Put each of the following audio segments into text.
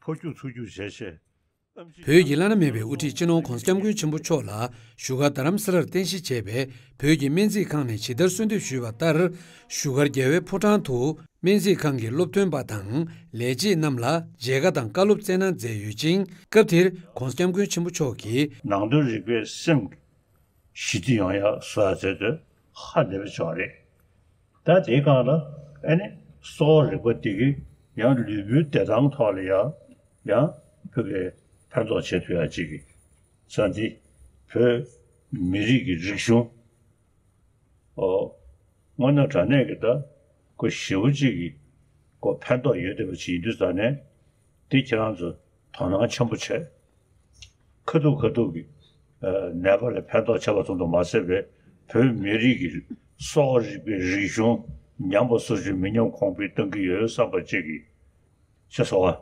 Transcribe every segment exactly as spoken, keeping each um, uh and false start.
འཕོ་འགྱུར་ཚུར་འགྱུར་བྱས་བྱས། བོད་ཀྱི་བླ་ན་མེད་པའི་དབུ་ཁྲིད་སྤྱི་ནོར་༧གོང་ས་༧སྐྱབས་མགོན་ཆེན་པོ་མཆོག་ལ་བཞུགས་སྒར་རྡ་རམ་ས་ལར་རྟེན་གཞི་བྱས་པའི་བོད་ཀྱི་སྨན་རྩིས་ཁང་ནས་ཇི་ལྟར་གསོལ་འདེབས་ཞུས་པ་ལྟར། བཞུགས་སྒར་རྒྱལ་བའི་ཕོ་བྲང་དུ་སྨན་རྩིས་ཁང་གི་སློབ་ཐོན་པ་དང་ལས་བྱེད་རྣམས་ལ་མཇལ་ཁ་དང་བཀའ་སློབ་སྩལ་གནང་མཛད་ཡོད་ཅིང་། སྐབས་དེར་༧གོང་ས་༧སྐྱབས་མགོན་ཆེན་པོ་མཆོག་གིས། ནང་དོན་རིག་པའི་སེམས་ཀྱི་ཞི་བདེ་ཡོང་ཡག་བཟོ་ཡག་ཟེར་དུས་ཧ་ལས་པའི་ཆོག་རེད། ད་དེའི་སྒང་ལ་ཨ་ནི་གསོ་བ་རིག་པ་འདི་གིས་ཡང་ལུས་པོའི་བདེ་ཐང་ཐོག་ལ་ཡང་ཡང་བོད་པའི་ཕན་ཐོགས་བྱེད་ཐུབ་ཡག་ཅིག་གི་ས་འདི་བོད་མི་རིགས་ཀྱི་རིག་གཞུང་ཨོ། དངོས་གནས་དྲང་གནས་ཀྱི་ད་ཁོ་ཞེ་པོ་ཅིག་གི་ཁོ་ཕན་ཐོགས་ཡོད་བསྡད་པ་ཅིག་ཡིན་དུས་ཙང་ནས་འདི་ཁྱེད་རང་ཚོ་དོ་སྣང་ཆེན་པོ་བྱས། ཁ་ཐུག་ཁ་ཐུག་གི་ནད་པ་ལ་ཕན་ཐོགས་བྱས་པ་ཙམ་དུ་མ་ཟད་པའི་བོད་མི་རིགས་ཀྱི་གསོ་བ་རིག་པའི་རིག་གཞུང་ཉམས་པ་སོར་ཆུད་མི་ཉམས་གོང་འཕེལ་གཏང་གི་ཡོད་བསམ་པ་ཅིག་གི་ཤེས་སོང་ཨ།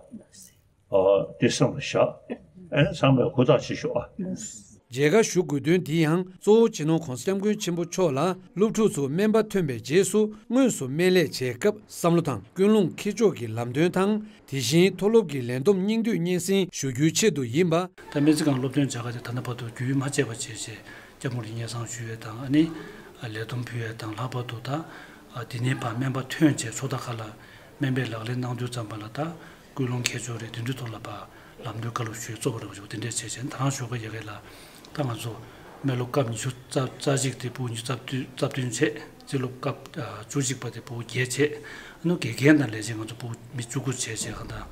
ཨ། དེ་བསམ་པ་བཞག་ཨ་ནི་ཚང་མས་ཧུར་ཐག་བྱེད་ཤོག་ཨ། མཇལ་ཁ་ཞུ་དགོས་དོན་འདི་ཡང་གཙོ་བོ་སྤྱི་ནོར་༧གོང་ས་༧སྐྱབས་མགོན་ཆེན་པོ་མཆོག་ལ་སློབ་ཕྲུག་ཚོ་སྨན་པ་ཐོན་པའི་རྗེས་སུ་དངོས་སུ་སྨན་ལས་བྱེད་སྐབས་བསམ་བློ་དང་ཀུན་སློང་འཁྱེར་ཕྱོགས་ཀྱི་ལམ་སྟོན་དང་། དེ་བཞིན་མཐོ་སློབ་ཀྱི་ལས་བསྡོམས་སྙིང་བསྡུས་སྙན་སེང་ཞུ་རྒྱུའི་ཆེད་དུ་ཡིན་པ། ད་སྨན་རྩིས་ཁང་སློབ་ཐོན་བྱ་དགའ་དེ་ད་ལྟ་བར་དུ་རྒྱུན་མ་ཆད་པ་བྱས་བྱས་སྐྱབས་མགོན་ལ་སྙན་སེང་ཞུ་ཡས་དང་ཨ་ནི་ལས་བསྡོམས་ཕུལ་ཡས་དང་ལྷག་པར་དུ་ད་དེ་ནས་ཕར་སྨན་པ་ཐོན་བྱས་ཕྱོགས་མཐའ་ཁག་ལ་སྨན་པའི་ལག་ལེན་གནང་དུས་ཙམ་པ་ལ་ད་ཀུན་སློང་འཁྱེར་ཕྱོགས་རེད། དེ་འདྲའི་ཐོག་ལ་ཕར་ལམ་སྟོན་བཀའ་སློབ་ཞུ་ཡས་གཙོ་བོ་རེད་པ། དེ་འདྲས་བྱས་བྱས་ད་རང་ཞོགས་ཀ་ཡ་གས་ལ་ད་ང་ཚོ་སྨན་སློབ་སྐབས་ཉི་ཤུ་རྩ་རྩ་གཅིག་དེ་ཕྲུ་གུ་ཉི་ཤུ་རྩ་བདུན་རྩ་བདུན་བྱས། རྩིས་སློབ་སྐབས་ཨ་བཅུ་གཅིག་པ་དེ་ཕྲུ་གུ་བརྒྱད་བྱས། ཨ་ནུ་དགེ་རྒན་དང་ལས་བྱེད་ང་ཚོ་ཕྲུ་གུ་མི་བཅུ་དགུ་བྱས་བྱས་གང་ལྟར་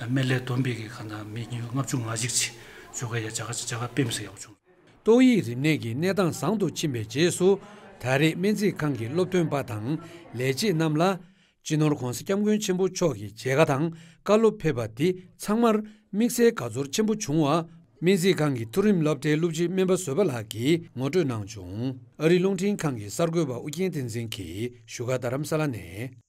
སྨན་ལས་བསྡོམས་པའི་གི་གང་ལྟར་མི་ཉི་ཤུ་ལྔ་བཅུ་ང་གཅིག་ཅིག་ཞོགས་ཀ་ཡ་བྱ་དགའ་བྱ་དགའ་སྤེལ་མི་སྲིད་ཡག་པོ་བྱུང་། ཏོག་དབྱིབས་རིམས་ནད་ཀྱི་གནས་སྟངས་བཟང་དུ་ཕྱིན་པའི་རྗེས་སུ་ད་རེས་སྨན་རྩིས་ཁང་གི་སློབ་ཐོན་པ་དང་ལས་བྱེད་རྣམས་ལ་སྤྱི་ནོར་༧གོང་ས་༧སྐྱབས་མགོན་ཆེན་པོ་མཆོག་གི་མཇལ་ཁ་དང་བཀའ་སློབ་ཕེབས་པ་འདི་ཚང་མར་དམིགས་བསལ་དགའ་ཚོར་ཆེན་པོ་བྱུང་བ། སྨན་རྩིས་ཁང་གི་མཐོ་རིམ་སློབ་གྲྭའི་སློབ་སྤྱི་སྨན་པ་བཟོད་པ་ལགས་ཀྱིས་ངོ་སྤྲོད་གནང་བྱུང་། ཨ་རི་རླུང་འཕྲིན་ཁང་གི་གསར་འགོད་པ་ཨུ་རྒྱན་བསྟན་འཛིན་གྱིས་བཞུགས་སྒར་རྡ་རམ་ས་ལ་ནས།